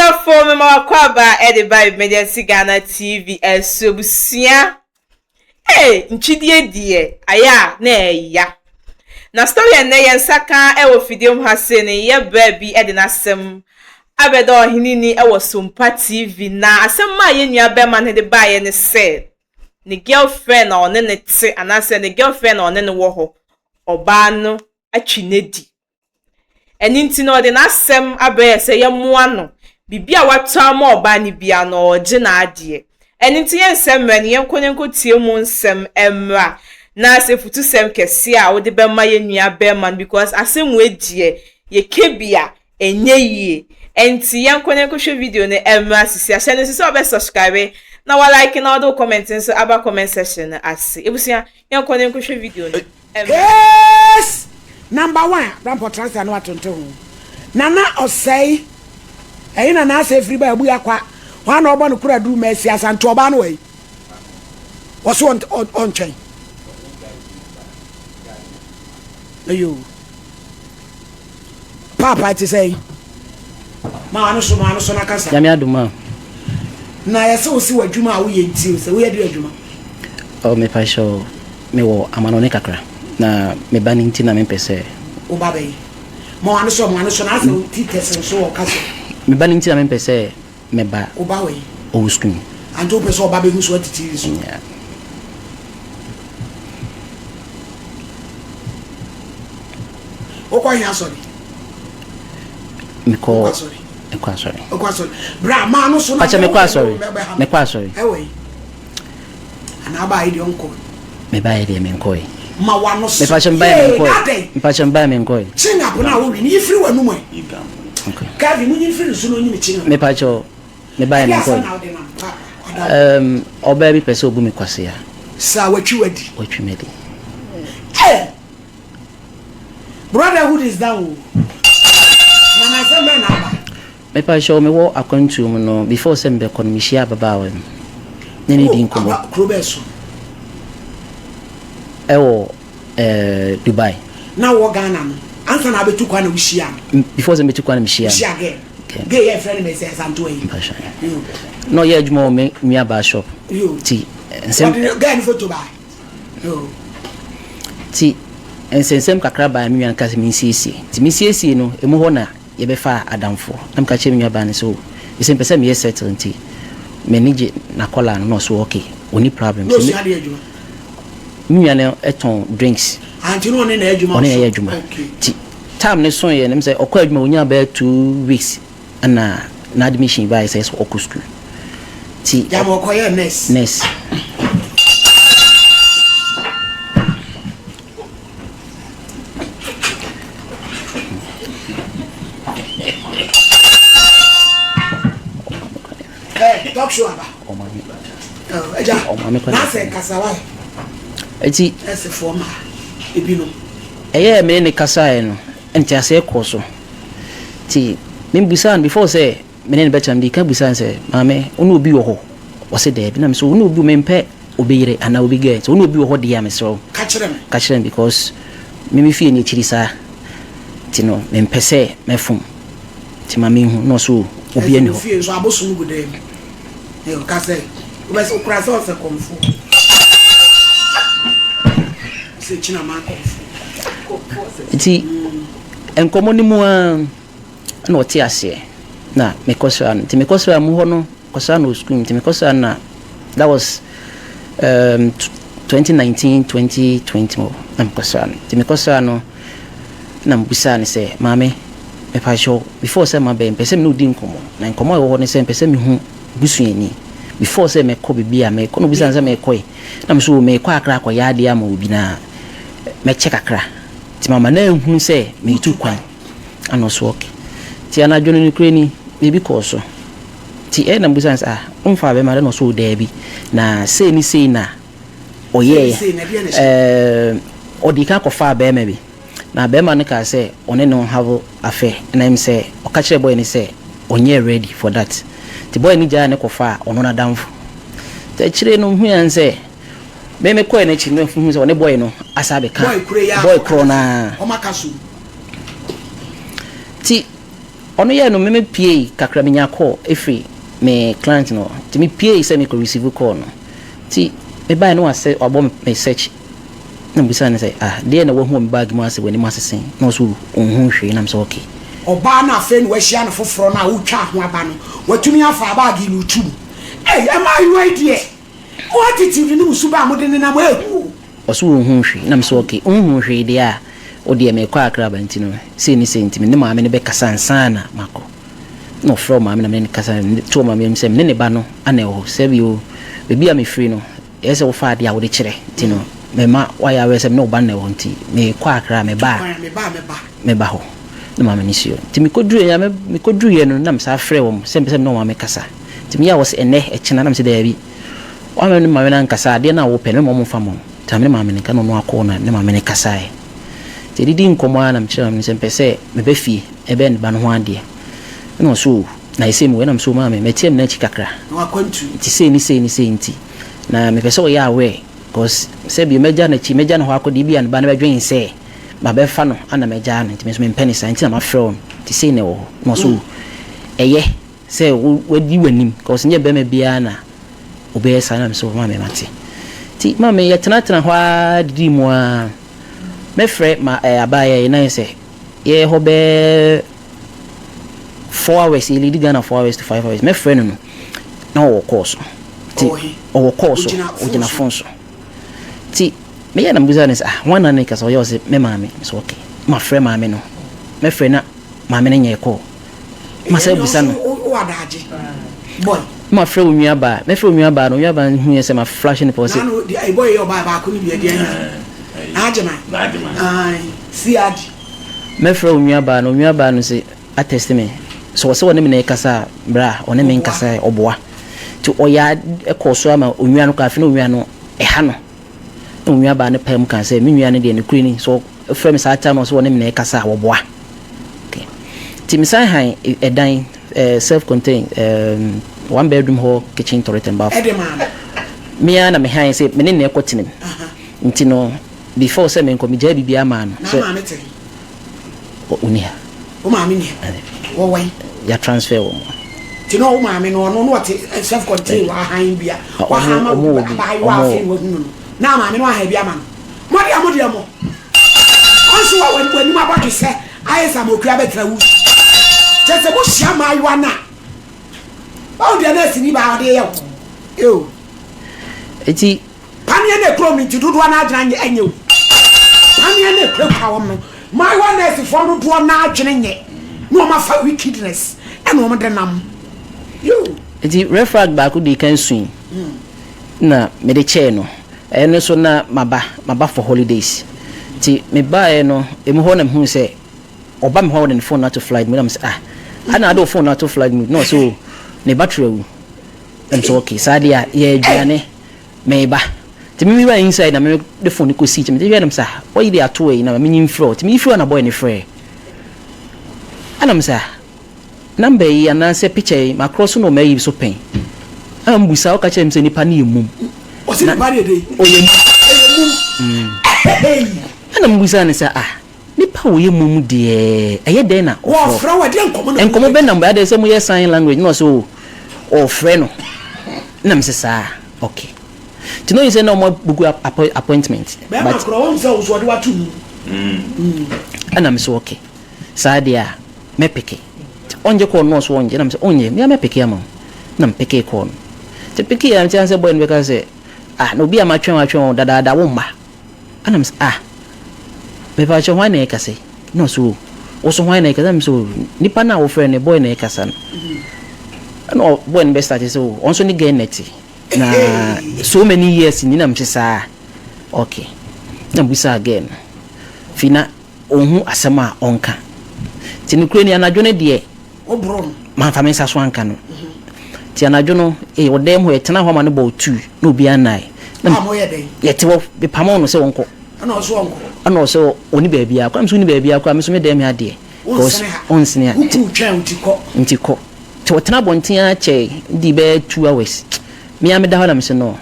Medɔfo mema w'akwaaba de ba Emergency Ghana TV ɛso abusua. Ee, ntwidie deɛ ayɛ a na ɛya. Na story a nnɛ yɛn nsa ka wɔ fidie mu ha sei no yɛ bra bi de n'asɛm abɛda ɔhene ni wɔ Sompa TV na asɛm a yɛn nua bɛrima no de baeɛ ne sɛ ne girlfriend a ɔne no te anaasɛ ne girlfriend a ɔne no wɔ hɔ ɔbaa no atwi no adi. Ɛno nti no, ɔde n'asɛm abrɛ yɛn sɛ yɛmmoa no. Biribi a watɔ ama ɔbaa no biara no, ɔregye n'adeɛ. Ɛno nti yɛnsɛ mmerɛ no, yɛnkɔ na yɛnkɔtie mu nsɛm mmra. Na sɛ afutusɛm kɛseɛ a wode bɛma yɛn nua barima no because asɛm wei deɛ, yɛka bi a, ɛnyɛ yie. Ɛnti yɛnkɔ na yɛnkɔhwɛ video no mmra sisi. Ahyɛ no nso sɛ wobɛ subscribe na wa like na wode wo comment nso aba comment section no ase. Abusua, yɛnkɔ na yɛnkɔhwɛ video no. Case number one Abrampɔ tena ase a na watonto ho Nana ɔsɛe ɛhe na n'asɛe firi ba abu akwa hwan na ɔbɔ no kora duru Mercy Asante ɔbaa no wɔ yi ɔso ɔntwɛn ayo Paapa ɛte sɛn? Ma w'ano so, ma w'ano so na kasa. Nyame adom a. Na yɛsɛ wo se w'adwuma a woyɛ nti o, sɛ woyɛ de adwuma. Oh mepa kyɛw, me wɔ amanɔne kakra, na me ba no nti na me mpɛ sɛ. Wo ba bɛn? Ma w'ano so, ma w'ano so na asɛ wo ti tɛse nso wɔ kasa. Me ba no nti na me mpɛ sɛ me ba. Wo ba wɔ he? Ɔwɔ sukuu mu. Ante wopɛ sɛ ɔba bɛhu so ate TV so? Yeah. Wokɔ he asɔre? Mekɔ mekɔ asɔre. Wokɔ asɔre. Bra maa no so na Pakyɛ mekɔ asɔre. Mekɔ asɔre. Ɛwɔ he? Anaa abaayɛ deɛ ɔnkɔ. Mebaayɛ deɛ menkɔe. Ma w'ano so. Mepakyɛ mebaayɛ menkɔe. Mepakyɛ mebaayɛ menkɔe. Chewing gum no a wowe no yi firi w'anum ɛ. Okay. Kevin munyi mfiri ne so na onyi ne chewing gum. Mepakyɛ mebaayɛ menkɔe. Um, ɔbaa bi pɛ sɛ obu me kwasea. Saa watwi w'adi. Watwi m'adi. Hey! Brotherhood is down o. Na na asɛm bɛn na aba? Mepakyɛw mewɔ akwantuo mu no before sɛ mebɛkɔ no mehyia ababaawa bi ne no di nkɔmmɔ. Aba kuro bɛn so? Ɛwɔ eh, Dubai. Na wɔ Ghana no ansa na abɛtu kwan na wohyia no? Before sɛ mɛtu kwan na mehyia no. Wohyia girl? Okay. Girl yɛ frɛ no Mercy Asantewaa yi. Mpakyɛw. Yo. Na ɔyɛ adwuma wɔ me nuabaa shop. Yo. Ti nsɛm. Wɔde girl no photo baa. Yo. Ti nsɛnsɛm kakra baa me nua no ka sɛ mensiesie. Nti mesiesie no emu hɔ na yɛbɛfaa adamfoɔ na meka kyerɛɛ me nuabaa no sɛ oh mese mepɛ sɛ meyɛ settle nti m'ani gye n'akwadaa no na ɔse okay ɔnni problem Na ɔsua adeɛ adwuma? Me nua no tɔn drinks. Ah nti na ɔne na yɛ adwuma Ɔne na yɛ adwuma Okay. nti time no soeɛ no mesɛ ɔkɔ adwuma ɔnyaa bɛyɛ 2 weeks ɛna n'admission baeɛ sɛ ɛsɛ ɔkɔ school nti Gyama ɔkɔyɛɛ nurse? Nurse. Eti ɛyɛɛ me ne no kasaeɛ no nteaseɛ kɔɔ so nti mebusaa no before sɛ me ne no bɛtena mede ka busaa no sɛ maame wo ne obi wɔ hɔ ɔse daabi na mesɛ wo ne obi mempɛ obi yere anaa obi girl sɛ wo ne obi wɔ hɔ deɛ a mesrɛ wo Ka kyerɛ me. Ka kyerɛ me because me me fie no akyiri saa nti no mempɛ sɛ mɛfom nti ma menhu na ɔse oh obiara Ɛsɛ nni wo hɔ. fie nso abosom gu dan mu. Ee ɔka sɛ wobɛsɛ wokora sɛ ɔsɛ kɔmfoɔ. Sɛ kyina ma kɔmfoɔ. Nti nkɔmmɔ no mu ara na ɔte aseɛ na mekɔsraa no nti mekɔsraa mu hɔ no kɔsraa no wɔ sukuu nti mekɔsraa no na that was um, 2019 2020 hɔ na mekɔsraa no nti mekɔsraa no na mebusaa no sɛ maame mepakyɛw before sɛ mabɛn mpɛ sɛ me ne wo di nkɔmmɔ na nkɔmmɔ a ɛwɔ hɔ ne sɛ mpɛ sɛ mehu busuani before sɛ mɛkɔ baabi a mekɔ na obisaa no sɛ mekɔe na me so mekɔ akra akɔyɛ adeɛ ama obi na mɛkyɛ kakra nti mama no anhunu sɛ meretu kwan Ana ɔso ok. Nti anadwo no nokorɛ ni, biribi kɔɔ so. Nti ɛna mebisa no sɛ ah womfaa bɛrima dɛn? Na ɔse oh daabi, na sei ne sei na ɔyɛeɛ. Ɛɛm ɔdii kan kɔfaa bɛrima bi, na bɛrima no kaa sɛ ɔne no have affair, ɛna ɛm sɛ ɔka kyerɛɛ boy no sɛ ɔnyɛɛ ready for that. Nti boy no gyaa no kɔfaa ɔno n'adamfo. Nti akyire no mehuiɛ ara ne sɛ me mekɔɛ no akyi no mehuu sɛ ɔne boy no asan abɛka, boy korɔ no ara. Nti Ɔno yɛɛ no me me piei kakra me nya call ɛfiri me client no hɔ nti me piei sɛ me kɔ receive call no nti me baeɛ no wasɛ wabɔ me search na me bisa no sɛ ah deɛ na wahu wɔ me bag mu asɛ w'anim asese na ɔsɛ ɔnhu hwee na me sɛ okay. Ɔbaa no a afei na wahyia no foforɔ no a wotwaa ho aba no watumi afa bag yi no retu mu. Ei mmaayewa yi deɛ mo attitude ne mo suban a mode nenam ɛɛhu o. Ɔse ɔnhuu hwee na mese ok wonhuu hwee deɛ a wodeɛ meekɔ Accra aba nti no sei ne sei nti mene maame no bɛkasa ansa na makɔ na ɔfrɛ ɔmaame na mene no kasa na mede to ɔmaame anim sɛ mene ne ba no ana ɛwɔ hɔ sɛbi o baabi a mefiri no ɛyɛ sɛ wofa adeɛ a wode kyerɛ nti no mema wayɛ aware sɛ mene wo ba no na ɛwɔ hɔ nti meekɔ Accra meba a mɛba hɔ na maame no si o nti mekɔduruiɛ mekɔduruiɛ no na mesan frɛ wɔn sɛ mepɛ sɛ mene ɔmaame kasa nti meyɛ a wɔse ɛnɛ ɛkyena na mese daabi Woammɛ ne maame no ankasa a, adeɛ no a wopɛ no, mɛma wɔmfa mma wo. Nti na me ne maame no ka, na ɔno akɔ na ne maame no kasaeɛ. Nti yɛdidii nkɔmmɔ ara na mekyerɛɛ maame no sɛ mepɛ sɛ meba fie bɛyɛ ne ba no ho adeɛ. Ɛna ɔse oo, na ɛsei mewɔ he? Ɛna mese oo maame, mati amena akyi kakra. Nti sei ne sei ne sei nti, na mepɛ sɛ ɔyɛ aware, cause sɛbio mɛgya no akyi, mɛgya no hɔ akɔ deɛ ebia ne ba no bɛdwen sɛ mabɛfa no ana magyaa no, nti me nso mempɛ no saa, nti na mafrɛ wo no, nti sei na ɛwɔ hɔ. Ɛna ɔse oo, ɛyɛ. Sɛ wadi w'anim cause nyɛ bɛrima biara na ɔbɛyɛ saa na me sɛ maame mate nti maame yɛtenatena hɔ ara didi mu ara mɛfrɛ ma ɛɛ eh, abaayewa yi na yɛ sɛ yɛyɛ hɔ bɛɛ 4 hours, yɛ lead Ghana 4 hours to 5 hours. Mɛfrɛ no no na ɔwɔ kɔɔ so nti ɔwɔ kɔɔ so, ɔgyina phone so nti meyɛ na mebisa no sɛ, ah, wɔn na ne kasa? Ɔyɛ ɔsɛ me maame. Sɛ okay, mafrɛ maame no, mɛfrɛ na maame no nyɛ kɔɔ Masa bisa no. Ma frɛ wo nua baa. Mɛfrɛ wo nua baa no, nua baa no hu yɛ sɛ ma flash ne pɔ sɛ. Nanu di ayi boy yɛ ɔbaa baako ni bi ɛdi ɛnya. N'agyema. N'agyema. Si adi. Mɛfrɛ wo nua baa no, nua baa no sɛ atɛst me. So ɔsɛ ɔne me na ɛkasa a, bra ɔne me nkasa ɔboa. Ti ɔyɛ ɛkɔ so ama onua no kɔ afi na onua no ɛha no. Na onua baa no pae mu kaa sɛ me nua no deɛ ne kure ni. So ɔfrɛ me saa time no ɔsɛ ɔne me na ɛkasa a wɔboa. Okay. Nti mesan han ɛdan eh, self contained um, one bedroom hall, kitchen, toilet and bath. Ɛde maa no. Me ara na me han sɛ me ne na ɛkɔ tenem. Nti no before sɛ menkɔ megyae biribiara maa no. Na maame te he? Ɔni ha. Wo maame ni ha? Wɔwɔ he? Ya transfer wɔn. Nti na wo maame no ɔno na ɔte self contained wɔ ahan bi a wahan ma abaayewa afei na wahunu no. Na maame no ahan bi ama no. Mo deɛ mo deɛ mo. Ɔnso wa w'anim abɔdwe sɛ ayɛ sɛ amokua bɛtena wo kyɛ sɛ mohyia mmaayewa no a wahu deɛ nɛɛseni baa ɔde yɛ wo eo. Eti. Paneɛ na ekura wɔn nti dodoɔ no adwene anyɛ ɛnyɛ o. Paneɛ na ekurakura wɔn no mmaayewa nɛɛsefoɔ dodoɔ no adwene nyɛ na wɔn afa wickedness ɛna wɔn de nam yo. Eti red flag baako dii kan sui na mede kyɛɛ no. Ɛno nso na maba, maba for holidays. Nti mebaeɛ no, ɛmu hɔ na mehuu sɛ ɔba me hɔ a ɔde ne phone no ato flight mode na mesɛ ah, ana ade wo phone no ato flight mode? Na ɔsɛ o, ne battery awu. Na mesɛ okay, saa deɛ a yɛ aduane, meba. Nti me wura inside na mede phone no kɔsii kyɛ, mede hwɛ na mesɛ ah, wayi de ato ayi na menyi mfrɛ wo. Nti meyi firi hɔ na boy no frɛɛ. Ɛna mesɛ ah, Number yi anaasɛ picture yi makorɔ so na ɔma ayi so pɛn a mbusa woka kyerɛ me sɛ nipa no yɛ mum. Ɔsi nipa no yɛ dɛ? Ɔyɛ mum. Ɛyɛ mum. Ɛna mbusa no sɛ ah nipa a ɔyɛ mum deɛ ɛyɛ dɛn na ɔfrɛ? Wɔfrɛ wo ɛdeɛ nkɔmɔ na nkɔmɔ bɛ nam adɛ sɛ moyɛ sign language na ɔsɛ o ɔfrɛ no na mesɛ saa okay nti na ɔyɛ sɛ na ɔmo buku appointment. Bɛɛma korɔ wɔn sɛ ɔso ɔde wato mu. Ɛna mesɛ okay saa deɛ a mɛpeke. Nti ɔngye kɔɔ no na ɔse ɔngye na mese ɔnyɛ mea mɛpeke ama wo na mepekee kɔɔ no. Nti mepekee a nti ansɛ boy no bɛka sɛ ah na obi a matwɛn wo atwɛn wo dadaada wo mma ɛna mese ah mepakyɛw hwan na ɛkasa yi na ɔse oh wo so hwan na ɛkasa na mese oh nipa no a wofrɛ no boy na ɛkasa no ɛna boy no bɛ start sɛ oh ɔnso ne girl na ɛte na so many years ni na mese saa okay na mbusaa girl no fi na Ɔnhu asɛm a ɔnka. Nti nokorɛ ni, anadwo no deɛ, mamfa me nsa so anka no. Nti anadwo no, ee, wɔ dan mu hɔ, yɛtenaa hɔ ma no bɔɔ tuu, na obiara nnae. Na yɛte hɔ, mepamoo no sɛ ɔnkɔ. Ɛna ɔse ɔnni baabiara kɔ. Ɛna mese wonni baabiara kɔ a, me nso me dan mu ha deɛ, because wonsene ha. Nti kɔ. Nti ɔtena abɔnten ara kyɛe, dii bɛyɛ 2 hours. Me ara meda hɔ na mese no,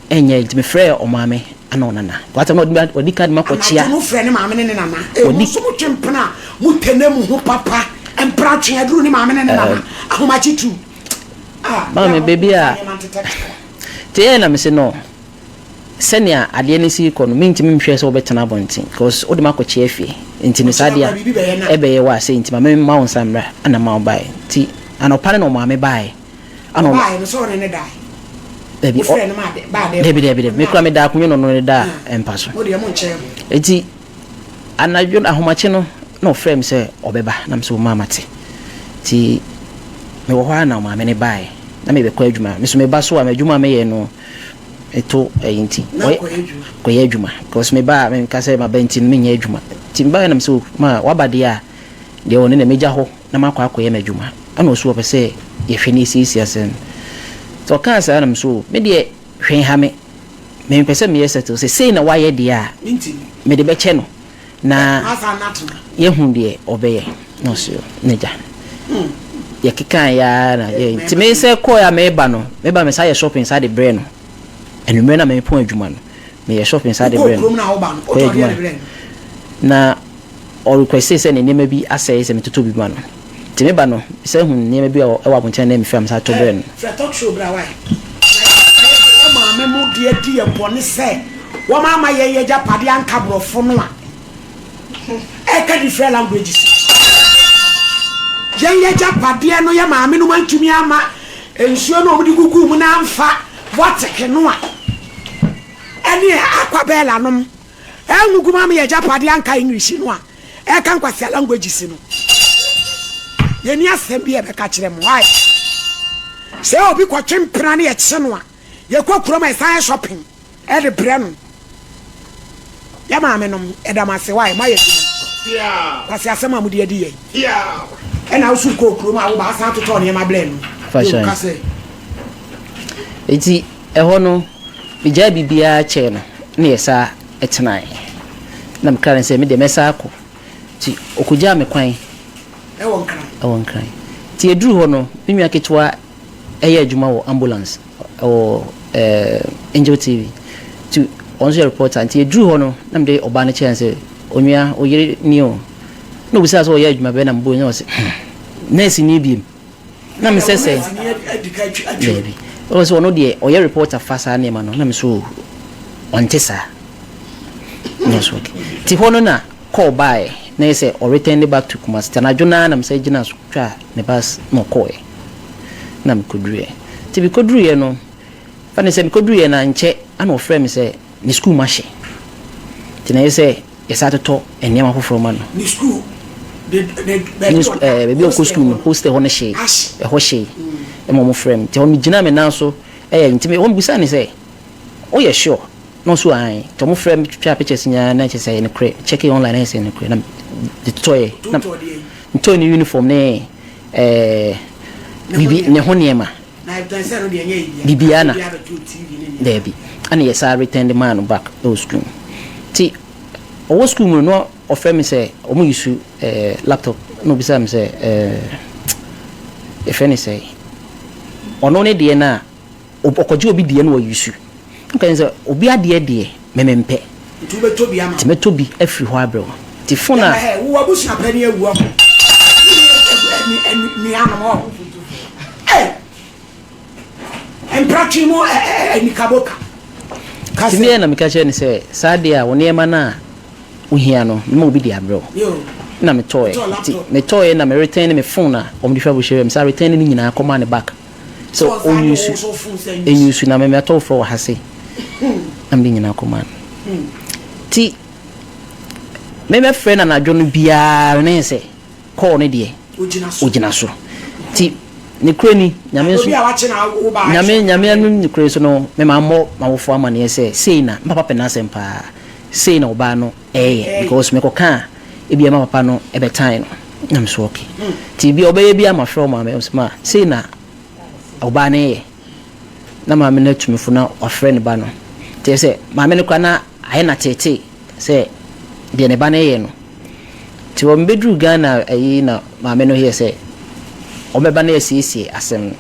Ɛnyɛ nti me frɛɛ ɔmaame ana ɔnana. Wate na ɔde ɔdi kan de ma kɔkyea. Anadwo no frɛ ne maame ne ne nana. Ee mo nso mo twe mpena a mo tene mo ho papa. Mpra twe aduru ne maame ne ne nana ahomakye tu. Ah, Maame, baabi a nti ɛyɛ na mese no sɛnea adeɛ no si kɔ no mentumi nhwɛ sɛ wobɛtena abɔnten because wode me akɔkyea afie nti no saa deɛ a ɛbɛyɛ wɔ ase nti ma memma wo nsa mmra ɛna ma wobaeɛ nti anɔpa no na ɔmaame baeɛ ɛna ɔma Ɔbaeɛ no sɛ ɔne ne dae? Dabi, ɔ Wofrɛɛ no ma ade baa dɛm dabi dabi dabi me koraa meda akonnwa na ɔno ne da mpa so Mo deɛ mo nkyɛn ho. nti Anadwo no, ahomakye no, na ɔfrɛɛ me sɛ ɔbɛba, na me nso maa mate. Nti mewɔ hɔ ara na ɔmaame no baeɛ, na merebɛkɔ adwuma. Me nso meba so a, m'adwuma a meyɛ no, meto ayi nti, Na ɔyɛ kɔyɛ adwuma. kɔyɛ adwuma. Because meba a, menka sɛ maba nti no menyɛ adwuma. Nti mebaeɛ na me sɛ, oh, ma waba deɛ a, deɛ ɔno deɛ mɛgya hɔ na makɔ akɔyɛ m'adwuma. Ɛna ɔso ɔpɛ sɛ yɛhwɛ na yɛsiesie asɛm no. Nti ɔkaa saa na me nso, oh, me deɛ hwee nha me. Mempɛ sɛ meyɛ settle sɛ sei na wayɛ deɛ a, mede bɛkyɛ no na yɛahu deɛ ɔbɛyɛ. Na ɔse n'agya. Yɛkekaeɛ ara na yɛ nti me sɛ kɔɛ a meba no, meba me saa yɛ shopping saa de brɛ no. Anwummerɛ na mepɔn adwuma no, meyɛ shopping saa de brɛ no. Kɔyɛ adwuma na ɔrequeste sɛ ne nneɛma bi asɛe sɛ metotɔ bi ma no. Nti me ba no, mesan hu nneɛma bi a ɛwɔ abɔnten a na mefiri a mesan tɔ brɛɛ no. Frɛ talk show bra wai. Na yɛ maame mo deɛ di yɛ bɔne sɛ wɔn ama yɛn yɛ agyapadeɛ anka borɔfo no a ɛka different languages. Yɛn yɛ agyapadeɛ no yɛ maame nom antumi ama nsuo no a wɔde gugu mu no amfa wɔteke no a ɛne aquabella nom Ɛngugu ma me yɛ agyapadeɛ anka English no a ɛka nkwasea languages no. Yɛni asɛm bi a yɛbɛka kyerɛ mo. Why? Sɛ obi kɔtwe mpena ne yɛkye no a, yɛkɔ kurom a yɛsan yɛ shopping ɛde brɛ no. Yɛ maame nom, yɛda mo ase. Why? Moayɛ adwuma. Kwasea asɛm a mode adi yɛn. Ɛna wo so kɔɔ kurom a woba asan atotɔ nneɛma brɛ no. Fashion. Yo, ka sɛ. Eti ɛhɔ no. Megyaee biribiara kyɛɛ no na yɛsan tenaeɛ. Na mekraa no sɛ me deɛ mɛsan akɔ. Nti ɔkɔgyaa me kwan. Ɛwɔ Nkran? Ɛwɔ Nkran. Nti yɛduruu hɔ no, me nua ketewa yɛ adwuma wɔ ambulance wɔ Angel TV. Nti ɔno nso yɛ reporter. Nti yɛduruu hɔ no, na mede ɔbaa no kyerɛɛ no sɛ, Onua, wo yere nie o. Na ɔbisaa sɛ ɔyɛ adwuma bɛn na mebɔɔ din na ɔse, hmm, nɛɛseni biom. Na mesɛ sɛ daabi ɔwɔ sɛ ɔno deɛ ɔyɛ reporter fa saa nneɛma no na me so ɔnte saa na ɔso okay ti hɔ no na call baeɛ na yɛ sɛ ɔreturn ne back to Kumasi ti anadwo naa na mesɛ gyina so twa ne bus na ɔkɔɔɛ na mekɔduruiɛ nti mekɔduruiɛ no fa ne sɛ mekɔduruiɛ na nkyɛ ana ɔfrɛ me sɛ ne sukuu mu ahye nti na yɛ sɛ Yɛsan totɔ nneɛma foforɔ ma no. Ne sukuu ne ne baabi a ɔda ɛɛ baabi a ɔkɔ sukuu no hostel hɔ no hyee ɛhɔ hyee ɛma wɔn frɛ me nti ɛhɔ megyina me nan so ɛyɛ nti me wɔn bisa ne sɛ woyɛ sure na ɔso ae nti wɔn frɛ me twitwa pictures nyinaa na kyerɛ sɛ ɛyɛ nokorɛ check it online na ɛyɛ sɛ nokorɛ na de totɔɛ na ntɔɛ ne uniform ne ɛɛ bibi ne ho nneɛma biribiara na daabi ɛna yɛ saa return de maa no back ɛwɔ sukuu mu nti ɔwɔ sukuu mu no na ɔfrɛ me sɛ wɔn yi su ɛɛ laptop na obisa me sɛ ɛɛ yɛfrɛ ne sɛ ɔno ne deɛ no a ɔkɔgye obi deɛ no wɔ yi su nka sɛ obi adeɛ deɛ mɛmɛ mpɛ nti wobɛtɔ bi ama nti mɛtɔ bi afiri hɔ abrɛ wo nti fon a wowɔ abusua pɛ ne awu ɔho nuanom ɔ mpratwe mu anikaboka nti meɛ na meka kyerɛ ne sɛ saa deɛ a wo nneɛma no a wohia no mema obi de abrɛ wo na metɔɛ nti metɔɛ na meretɛn ne me phone a wɔde hwɛ abohyɛ me saa retɛn ne nyinaa kɔmaa ne back sɛ ɔnyusu ɛnyusu na mɛmɛ atɔ foforɔ wɔ ha sei na mede nyinaa kɔmaa no nti memɛfrɛ no anadwo no biara ne sɛ kɔɔ no deɛ ogyina so nti ne kure ni nyame nso nyame nyame anim ne kure so no mema mmɔ m'awofoɔ amaneɛ sɛ sei na me papa pɛ n'asɛm paa sei na ɔbaa no ɛyɛ because mekɔka a ebia ma papa no ɛbɛtan no na me so okay nti bia ɔbɛyɛ bi a mafrɛ wo maame ɔsɛ ma sei na ɔbaa no yɛ na maame no atumi fo na wafrɛ ne ba no nti sɛ maame no koraa na ayɛ na tete sɛ deɛ ne ba no yɛ no nti wɔn bɛduru Ghana ayi na maame no yɛ sɛ ɔbɛba no asiesie asɛm no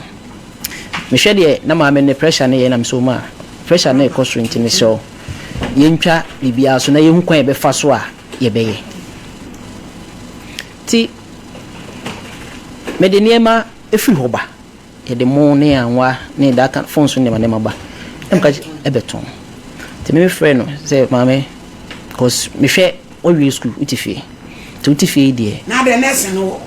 mehwɛ deɛ na maame no pressure no yɛ na mesɛ ma pressure no ɛkɔ so nti mesrɛ wo yɛntwa biribiara so na yɛhu kwan yɛbɛfa so a yɛbɛyɛ nti. Mede nneɛma firi hɔ ba. Yɛde mo ne anwa ne that kind phone so nneɛma nneɛma ba. Na meka ɛbɛtɔn. Nti me mefrɛ no sɛ maame cause mehwɛ wawie school wote fie. Nti wote fie yi deɛ. Na adɛn nursing no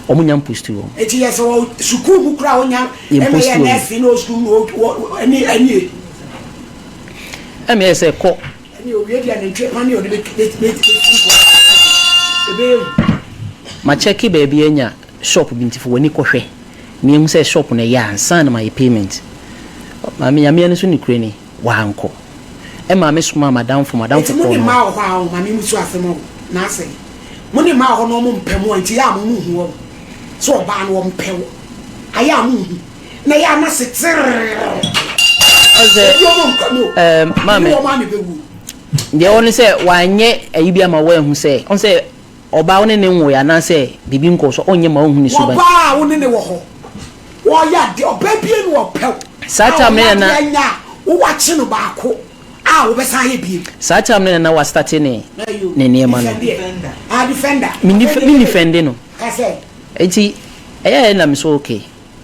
wɔ. Wɔn nya mposti wɔn. Eti yɛ sɛ wɔ sukuu mu koraa wonya ɛmɛyɛ nursing na wɔ sukuu mu wɔ ɛne ɛnie. Ɛna meyɛ sɛ kɔ. Ɛne owie deɛ nantwie pa ne ɔde bɛ bɛ bɛ bɛ ɛbɛyɛ hu. Ma kyɛke baabi anya shop bi nti fa w'ani kɔhwɛ na yɛhu sɛ shop no ɛyɛ a ansa na mayɛ payment. Maame Nyame ani so nokorɛ ni, wankɔ. Ɛmaa me somaa m'adamfo, m'adamfo Enti mo kɔɔ ne no mmaa hɔ. wɔ hɔ a ɔn maame musu asɛm ɔn na asɛe mo ne mmaa wɔ hɔ na ɔmo mpɛ mo a nti yɛ a mo mo hu ɔn sɛ ɔbaa no ɔmpɛ wo ayɛ a mo nhu na yɛ a na se terrrr Ɔsɛ ebi ɔmo mpɛ mo ɛɛ me ne maame wɔn a na ɛbɛwu. deɛ ɔne sɛ wanyɛ ayi bi ama woanhu sɛ ɔn sɛ Ɔbaa a wo ne no nwoe anaasɛ biribi nkɔɔ so a, ɔnyɛ ma wonhu ne suban. Ɔbaa a wo ne no wɔ hɔ, ɔyɛ adeɛ, ɔbaa biara ni ɔpɛ wo Saa a time no ɔyɛ na na. adeɛ anya a, wo wakye no baako a wobɛsan ayɛ biem. Saa time no na na wastate ne Ayo, ne nneɛma no. defend deɛ, ah defender, Me afei nif deɛ me yɛ nifɛnde no. ka sɛ. Nti ɛyɛɛ na me so okay,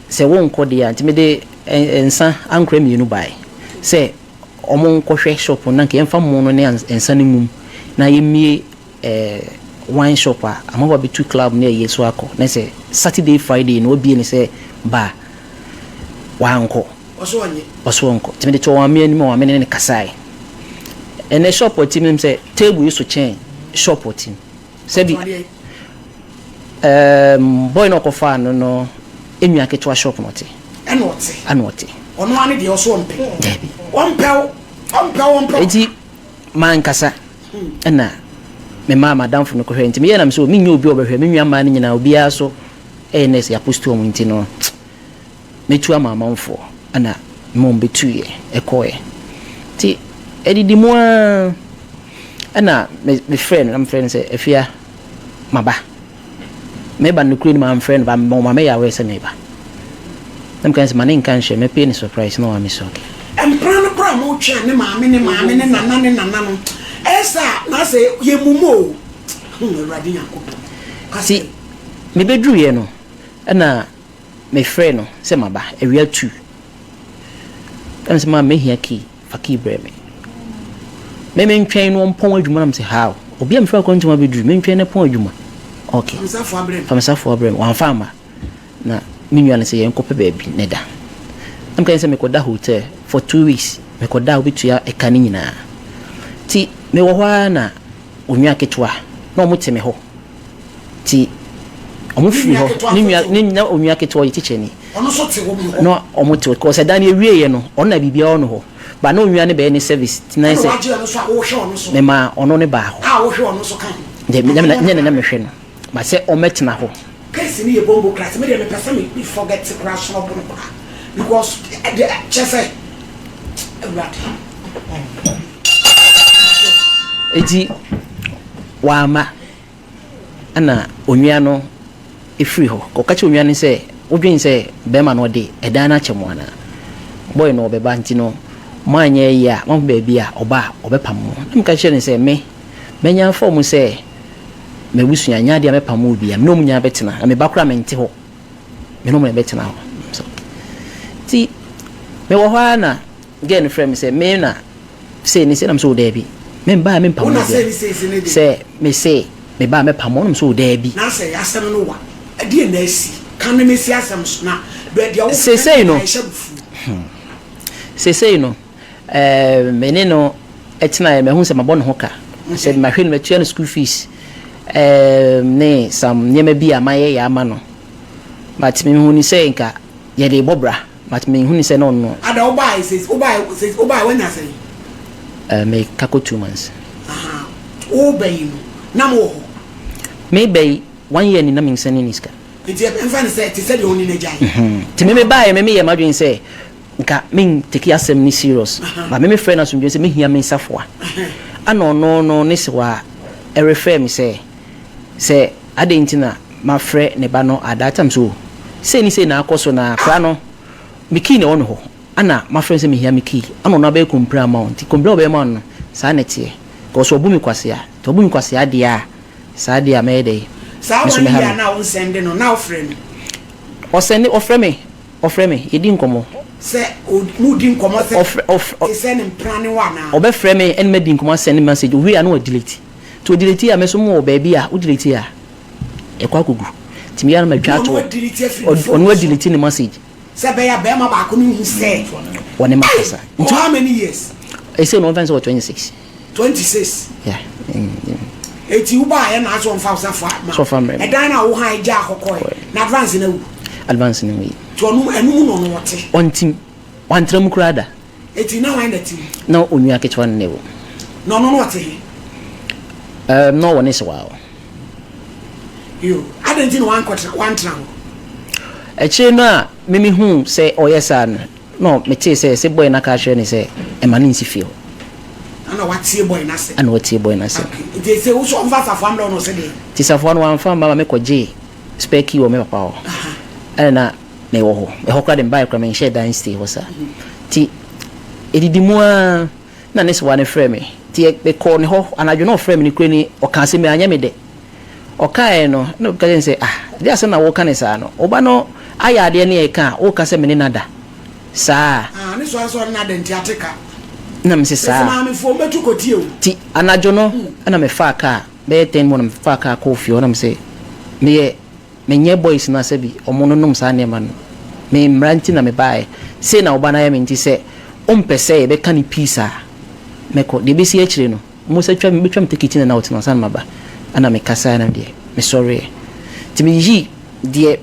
sɛ wonkɔ deɛ a, nti mede ɛ nsa ankorɛ mmienu baeɛ sɛ wɔn nkɔhwɛ shop no na nka yɛmfa mo no ne nsa no ngum na yɛmmie eh, wine shop a amanfoɔ abɛtu club ne ɛyɛ so akɔ na sɛ Saturday Friday no wabie ne sɛ bar wankɔ Ɔso ɔnye. Ɔso ɔnkɔ nti mede too ɔmaame anim a ɔmaame ne ne kasae ɛnɛ shop ɔtim nim sɛ table yi so kyɛn shop ɔtim sɛbi um, boy na ɔkɔfaa no no enua ketewa shop na ɔte ɛna ɔte ɛna ɔte ɔno ano deɛ ɔso ɔmpɛ daabi ɔmpɛ wo ɔmpɛ wo ɔmpɛ wo eti mankasa Ɛna memaa m'adamfo no kɔhwɛɛ nti meyɛɛ na mesɛ menyɛ obi a ɔbɛhwɛ me nua mmaa no nyinaa obiara so ɛyɛ nurse yɛapost wɔn nti no mɛtu ama amanfoɔ ɛna mema wɔn bɛtuiɛ ɛkɔɛ nti ɛdidi mu ara ɛna mefrɛ no na mefrɛ no sɛ afia maba Meba no nokorɛ nim amfrɛ no but ɔma me yɛ aware sɛ meba. Na meka sɛ ma ne nka nhyɛ mɛpay no surprise na wame sɛ okay. Mpena no koraa a motwe a ne maame ne maame ne nana ne nana no ɛyɛ saa na asɛ yɛ mumu o hmm Awurade Nyankopɔn ka Nti sɛ. mebɛduruiɛ no ɛna mefrɛɛ no sɛ maba awia tuu ɛna ɔse maame mɛhia key. Fa key brɛ me. Me mentwɛn no ɔmpɔn adwuma na mese how? Obi a mefiri akwantu mu abɛduru mentwɛn no pɔn adwuma. Okay. Fa me safoa brɛ me. Fa me safoa brɛ me. Wamfa amma. Na me nua no sɛ yɛnkɔpɛ baabi ne da. Na meka sɛ mekɔda hotel for 2 weeks. Mekɔda a wobɛtua ɛka no nyinaa. Nti mewɔ hɔ ara na onua ketewa na ɔmo te me hɔ. Nti ɔmo firi hɔ ne nua ne na onua ketewa ɔyɛ teacher ni. Ɔno nso te wɔn hɔ. Na ɔmo te hɔ kɔsɛ dan no ewie yɛ no ɔno na biribiara wɔ no hɔ ba na onua no bɛyɛ ne service ti na Ɛna sɛ. wagye ɔno nso a wohwɛ ɔno so. Mema ɔno ne baa hɔ. A wohwɛ ɔno nso ka ho. Deɛ me na nyɛ na na mehwɛ no ba sɛ ɔmɛtena hɔ. Case no yɛ bongo koraa sɛ me deɛ mepɛ sɛ me me forget koraa sono bono koraa because ɛdeɛ kyɛ sɛ Awurade. Eti wamma ɛna onua no firi hɔ. Ɔka kyerɛɛ onua no sɛ, Wodwen sɛ barima no ɔde ɛdan no akyɛ mo anaa? Boy no ɔbɛba nti no moanyɛ yie a, moahu baabi a ɔba a ɔbɛpam mo. Na meka kyerɛɛ no sɛ, Me, manya afa wɔn sɛ m'abusua, ɛnyɛ adeɛ a mɛpam obiara. Me ne wɔn nyinaa bɛtena, na me ba koraa mente hɔ. Me ne wɔn na ɛbɛtena hɔ. So, nti mewɔ hɔ ara na girl no frɛ me sɛ me na sei ne sei na me sɛ o daabi me mbaa me mpam Wo no na bia sei ne sei sei ne deɛ. sɛ me se me baa mɛpam wo na me sɛ o daabi. Na sɛ asɛm no wa ɛdeɛn na asi ka ne mesi asɛm so na bɛ deɛ wo keka Seesei no nyinaa ɛhyɛ abufuo. Seesei no eh, me ne no tenaeɛ mahu sɛ mabɔ ne ho ka sɛ mahwɛ no matua no school fees eh, ne some nneɛma bi a mayɛ yɛ ama no but mehu ne sɛ nka yɛde bɔ bra. But me nhuni sɛ na ɔno. Ada wo bae sɛ wo bae sɛ wo bae wanya sɛn. Eh me ka kɔ 2 months. Ahaa wo ba yi no na mo wɔ hɔ. Me ba yi one year ni na me nsɛne ne sika. Nti ɛmfa ne sɛ te sɛ deɛ ɔne n'agya yi. Nti me me baeɛ me me yɛ m'adwene sɛ nka me ntake asɛm no serious but me me frɛ no asomdwoeɛ sɛ me hia me nsafoa ɛna ɔno no ne sewa ɛrefrɛ me sɛ sɛ adɛn nti na mafrɛ ne ba no at that time so sei ne sei na akɔ so na akora no me key na ɛwɔ ne hɔ ana mafrɛ no sɛ mehia me key ana ɔno abɛyɛ complain ama wo nti complain a ɔbɛyɛ ma wo no saa na ɛteɛ because ɔbu me kwasea nti ɔbu me kwasea deɛ a saa deɛ a mɛyɛ dɛn Saa me so one mɛha year no. no a wo nsɛnde no na wofrɛ no? Ɔsɛnde, ɔfrɛ me, ɔfrɛ me, yɛdi nkɔmmɔ. Sɛ modi nkɔmmɔ sɛ Ɔfrɛ, ɔfrɛ, te sɛ ne mpena ne wo anaa? Ɔbɛfrɛ me ɛne madi nkɔmmɔ asɛnde message, owie a na wadelete. Nti ɔdelete a, me nso mowɔ baabi a, wo delete a, ɛkɔ akɔgu. Nti meyɛ a na matwa Na ato ɔno hɔ. adelete afiri ne Ɔno phone so. adelete ne message. Sɛ ɛbɛyɛ a barima baako no nhu sɛ. Ɔne Ei! makasa. Ɔwɔ Nti how many years? ɛsei no ɔmfa ne sɛ ɔwɔ 26. 26. Yeah. Eti wo baayɛ na asɛ ɔmfa wo safoa ma. Sɛ ɔfa mmerɛ me. Ɛdan no a wo han gyaa hɔ kɔɛ. Kɔɛ. Na advance no awu. Advance no wui. Nti ɔno ɛno mu na ɔno ɔte. Ɔntim. Wantra mu koraa da. Eti na hwan na ɛte mu? Na onua ketewa no na ɛwɔ mu. Na ɔno no ɔte he? Um, na ɔwɔ ne sewaa hɔ. Yo, adɛn nti na wankɔtra, wantra hɔ? Akyire no a me mehuu sɛ ɔyɛ saa no, na metee sɛ sɛ boy no aka akyerɛ no sɛ mma no nsi fie hɔ. Ɛna watie boy no asɛm. Ɛna watie boy no asɛm. Okay, nti sɛ wo sɛ ɔmfa safoa mmrɛ wo na ɔsɛ deɛn? Nti safoa no wamfa amma ma mekɔgyee spare key wɔ me papa hɔ. Ɛna na mewɔ hɔ. Ɛhɔ koraa de mebaeɛ koraa menhyɛɛ da nstay hɔ saa. Nti ɛdidi mu ara na ne sewa no frɛɛ me. Nti mekɔɔ ne hɔ anadwo na ɔfrɛɛ me nokorɛ ni ɔkaa asɛm bi anyɛ me dɛ. Ɔkaeɛ no, na ɔka kyerɛɛ no sɛ, Ah, ɛdeɛn asɛm na woreka no saa no? Wo ba no ayɛ adeɛ ne yɛreka a, woreka sɛ me ne no ada saa? Ah, ne soa sɛ ɔne no ada nti ate ka. Na mese saa. Mese maamefoɔ mbɛtu kɔtie o. Nti anadwo no na mefaa kaa, bɛyɛ ten mu na mefaa kaa kɔɔ fie hɔ na mese, meyɛ, menyɛ boys no a sɛbi ɔmo nonom saa nneɛma no, me mmara nti na mebaeɛ, sei na wo ba no ayɛ me nti sɛ wompɛ sɛ yɛbɛka no peace a, mɛkɔ. Deɛ ɛbɛsi akyire no. Musa twa me bɛtwa me tekiti na na ɔte no ansa na maba ɛna me kasaɛ na deɛ me sɔreɛ nti me yi deɛ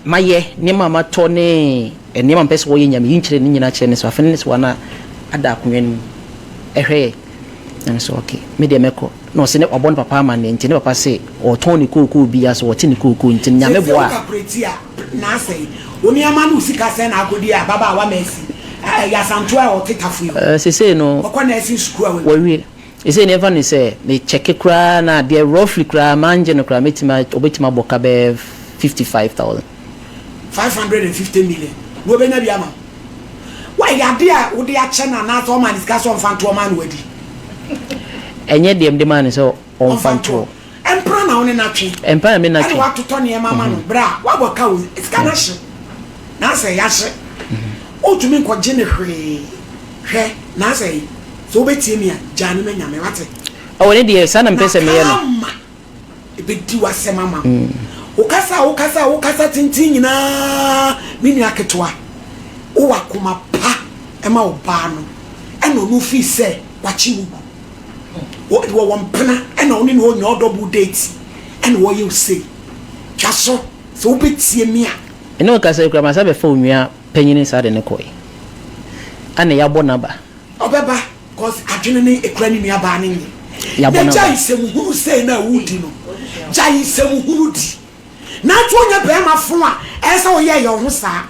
mayɛ nneɛma a matɔ ne nneɛma mpɛ sɛ wɔyɛ nya me yi nkyerɛ ne nyinaa kyerɛ ne so afei ne so ana ada akonnwa no mu ɛhwɛ yɛ na me sɛ okay me deɛ mɛkɔ na ɔsɛ ne wabɔ ne papa amanneɛ nti ne papa se ɔtɔn ne kookoo bi so ɔte ne kookoo nti nyame Sɛ boa wo kakureti a na asɛe wo nneɛma ne wo sika sɛn na akɔdi a ababaawa Mercy ɛyɛ Asantew a ɔte Tafo yi a sesei no ɔkɔ nursing school a wawie. Wawie Sesei no yɛmfa no sɛ me kyɛke koraa na deɛ roughly koraa mangye no koraa mɛtumi ɔbɛtumi abɔ ka bɛyɛ 55,000. 550 million na ɔbɛnya bi ama wo. Wayɛ adeɛ a wode akyɛ no anaasɛ ɔmaa no sika sɛ ɔmfa ntoɔ maa no wadi? Ɛnyɛ deɛ mede maa no sɛ ɔmfa ntoɔ. Mpra na wo ne no atwe. Mpra na me ne no atwe. Ɛna watotɔ nneɛma ama no berɛ a wabɔ ka o, sika no ahye. N'asɛ yɛahye. Wontumi nkɔgye no hwee. Hwɛ, n'asɛ yi, sɛ wobɛtie me a, gyaa no ma Nyame, wate? Ɔwɔ ne deɛ, saa na mepɛ sɛ meyɛ no. Na karma ɛbɛdi w'asɛm ama wo. Wo kasa a wokasa a wokasa tenten nyinaa, me nua ketewa, wowɔ akoma pa ma wo baa no, ɛna ɔno fii sɛ wakye wo gu. Wɔwɔ mpena ɛna wo ne no ɔnya double date ɛna wɔyɛ wo sei. Twa so sɛ wobɛtie me a. Me ne wo kasa yi koraa masan bɛfa onua panyini saa de no kɔe. Ɛna yɛabɔ n'aba. Ɔbɛba cause adwene no ekura ne nua baa no nye. Yɛabɔ Na n'aba. gyae nsɛm hunu sei no a wodi no. Gyae nsɛm hunu di. Nanso wonyɛ barima fo a ɛyɛ sɛ woyɛ yɛ wo ho saa.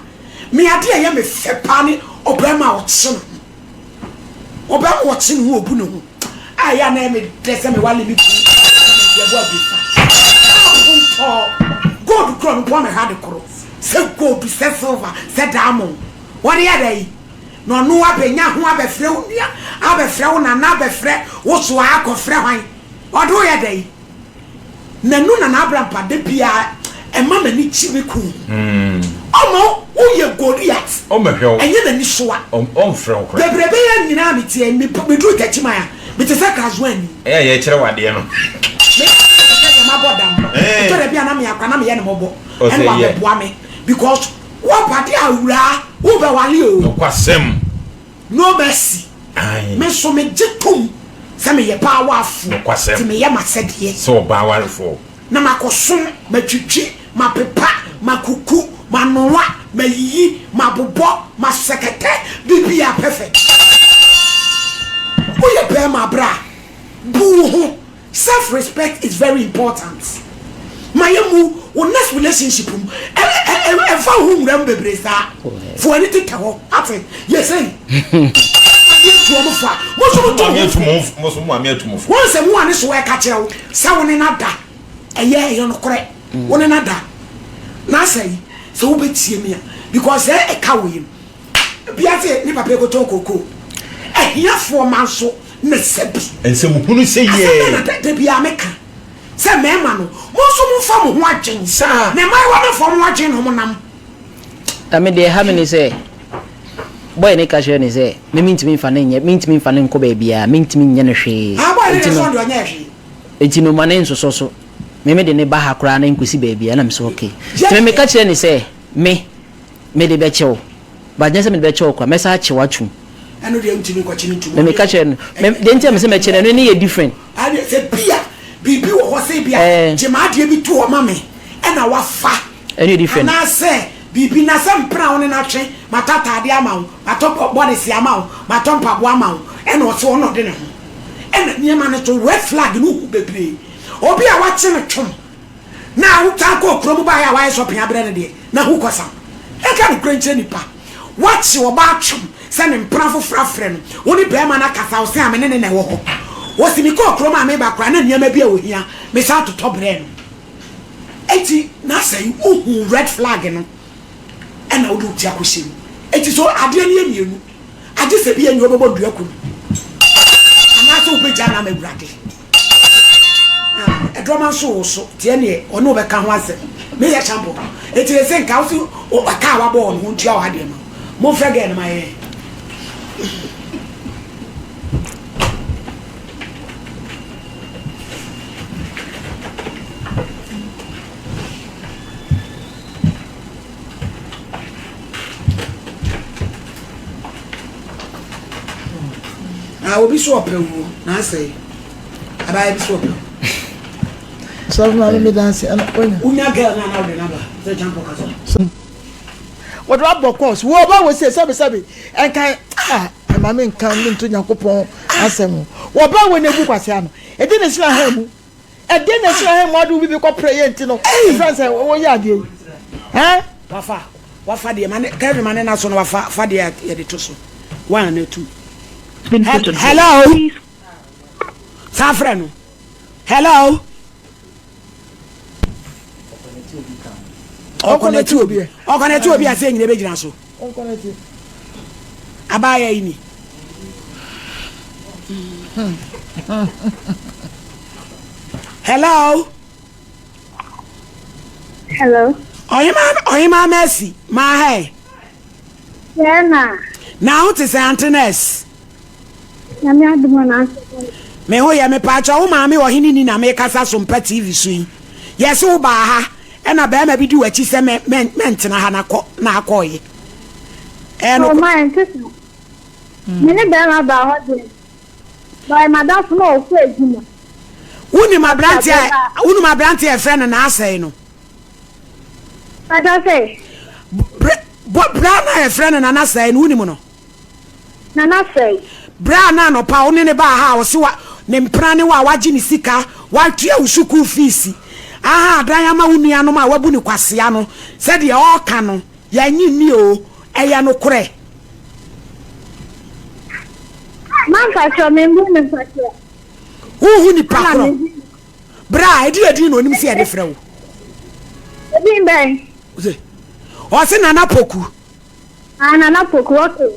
Me ade a ɛyɛ me fɛ paa ne ɔbarima a ɔkye ne ho. Ɔbarima a ɔkye ne ho obu ne ho a ɛyɛ a na ɛyɛ me dɛ sɛ mewale me kunu Ntiabu Abirifa. Apontɔɔ gold korɔ no mpo amɛhwɛ ade koro sɛ gold sɛ silver sɛ diamond wɔde yɛ dɛ yi na ɔno abɛnya ho abɛfrɛ wo nua abɛfrɛ wo nana abɛfrɛ wo soa akɔfrɛ hwan ɔde wo yɛ dɛ yi. Na ɛno na n'abrampa da biara ɛma m'ani gye me kunu ho. Ɔma woyɛ Goliat. Ɔmmɛhwɛ wo. Ɛnyɛ n'ani so a. Ɔmfrɛ wo koraa. Bebrebe yɛ nyinaa a meteɛ yi, meduru Techiman a, mete sɛ Krazoani. Ɛyɛ a yɛkyerɛ wo adeɛ no. Meyɛ te sɛ deɛ mabɔ dam. Ɛtɔ da bi a na me akora na meyɛ no mmɔbɔ. Ɛna wabɛboa me because woaba de awuraa wobɛwale o. Nokwasɛm. No mercy. Ae. Me nso me gye tom sɛ me yɛ baa wafoɔ. Nokwasɛm. Nti me yɛ m'asɛdeɛ. Sɛ ɔbaa warefoɔ. Na makɔsom, matwitwi, mapepa, makuku, manoa, mayiyi, mabobɔ, masɛkɛtɛ, biribiara perfect. Woyɛ barima bra, bu wo ho. Self respect is very important ma yɛ mu wo next relationship mu ɛnfa wo ho nwura mu bebree saa fo ani tetɛ hɔ ate yɛ sɛyi maame atu ɔmo fo a mo nso mo to mo fo wɔn sɛ mo ane so ɛka kyerɛ wo sɛ wo ne na da ɛyɛ ɛyɛ nokorɛ wo ne na da na asɛ yi sɛ wobɛtie mi a because sɛ ɛka wo yi Wiase ne papa ekotɔn kookoo. Ahiafoɔ mma nso na sɛ bi. Nsɛm hunu sɛ yɛɛ. Asɛm bɛn na da biara meka sɛ mmarima no mo nso momfa mo ho adwen. Saa. Na mmaayewa no mfa wɔn adwen na wɔn nam. Na me deɛ ɛha me ne sɛ, boy no ka kyerɛ no sɛ, me mentumi mfa no nyɛ, mentumi mfa no nkɔ baabiara, mentumi nyɛ no hwee. Ah, boy no Enti deɛ no, sɛ ɔno deɛ ɔnyɛɛ hwee. enti no ma no nsosɔ so. Me mede no ba ha koraa na ɛnkɔsi baabiara. Na me sɛ okay. Nti me meka kyerɛɛ no sɛ, me, mede bɛkyɛ wo. But nyɛ sɛ mede bɛkyɛ wo koraa, mɛsan akye wo atom. Ɛno deɛ wontumi nkɔkye no ntom. Me meka kyerɛɛ no, me, deɛ nti a mese mɛkye no, ɛno ne yɛ different. Adeɛ, sɛ bi a, biribi wɔ hɔ sɛ bi a, Ɛɛ. gye m'adeɛ bi to hɔ ma me, ɛna wafa. Ɛno yɛ different. Anaasɛ biribi, na sɛ mpena a wo ne no atwe, matɔ ataadeɛ ama wo, matɔ bɔ, bɔdese ama wo, matɔ mpaboa ama wo, ɛna ɔse ɔno ɔde ne ho. Ɛna nneɛma no so, red flag no hu bebree. Obi a wakye no twom, na wosan kɔɔ kurom baeɛ a wayɛ shopping abrɛ no deɛ, na ho kɔsam. Yɛnka nokorɛ nkyerɛ nnipa. Wakye ɔbaa twom sɛ ne mpena foforɔ afrɛ no, wo ne barima no akasa, ɔse a me ne no na ɛwɔ hɔ. Ɔse mekɔɔ kurom a mereba koraa na nneɛma bi a ɔhia, mesan totɔ brɛɛ no. Enti na sɛ wohu red flag no ɛna wode wo ti akɔhyɛ mu. Enti so adeɛ no yɛ mmienu, agye sɛ bi ɛnyɛ wobɛbɔ dua ku no anaasɛ wobɛgyaa no ama Awurade. Na ɛdɔma nso wo so nti ɛneɛ ɔne wo bɛka ho asɛm. Meyɛ shampoo enti ɛsɛ nka wo se ɔka a wabɔ wɔ no ho ntua wɔ adeɛ ma wo. Momfrɛ girl no ma yɛn. Na obi so ɔpɛ wo na asɛe abaayewa bi so ɔpɛ wo. Sɔfo maame mi danse ɛna onya. Wonya girl na na wode naba sɛ kyampo kasa. Wɔde wabɔ course wo ɔba wɔ se sɛbi sɛbi ɛnkan ah ɛma me nka me nto Nyankopɔn asɛm ho wɔba wɔ na ebu kwasea no ɛde na esina ha mu ɛde na esina ha mu ade wo bibi kɔ pere yɛ nti no ɛfɛn sɛ wɔyɛ adeɛ yi ɛn. Wafa wafa deɛ ma ne Kevin ma ne na so no wafa fa deɛ yɛde to so one na two. Hello saa frɛ no hello. Ɔkɔnɛte obi ɔkɔnɛte obi a sɛ nyina bɛgyina so. Abaayɛ yi ni. Hello. Hello. Ɔhema Ɔhema Mercy maa ha ɛ. Yɛn na. Na ho te sɛ Aunty Nurse. Nyame adom a na asɛ bɔ. Me ho yɛ mepaakyɛw wo maame ɔhene ni na mekasa so mpa TV so yi yɛse wo baa ha ɛna bɛɛma bi di wakyi sɛ mɛ mɛ mɛntena ha na kɔ na akɔɔye ɛyɛ no. Oh my ɛnte saa me ne bɛɛma baa hɔ deɛ but madamfo na ɔkɔ adwuma. Wonim aberante a wonim aberante a yɛfrɛ no Naasɛe no. Pata sɛ. Brɛ bɔ bra na yɛfrɛ no Nana Sɛe no wonim no. Nana sɛe. Berɛ a na anɔpa wo ne no baa ha a ɔse wa ne mpena ne wo a wagye ne sika, watua wo sukuu fiisi, aha adan ama wo nuanom a wabu no kwasea no, sɛdeɛ ɔreka no yɛnnye nni oo, ɛyɛ nokorɛ? Mampakyɛw, menbu no kwasea. Wonhu nipa Ɛna korɔ. mehu. Berɛ a ɛdeɛ edin na ɔnim sɛ yɛde frɛ wo? Edin bɛn? Ɔse, ɔse Nana Poku. Ah Nana Poku okay.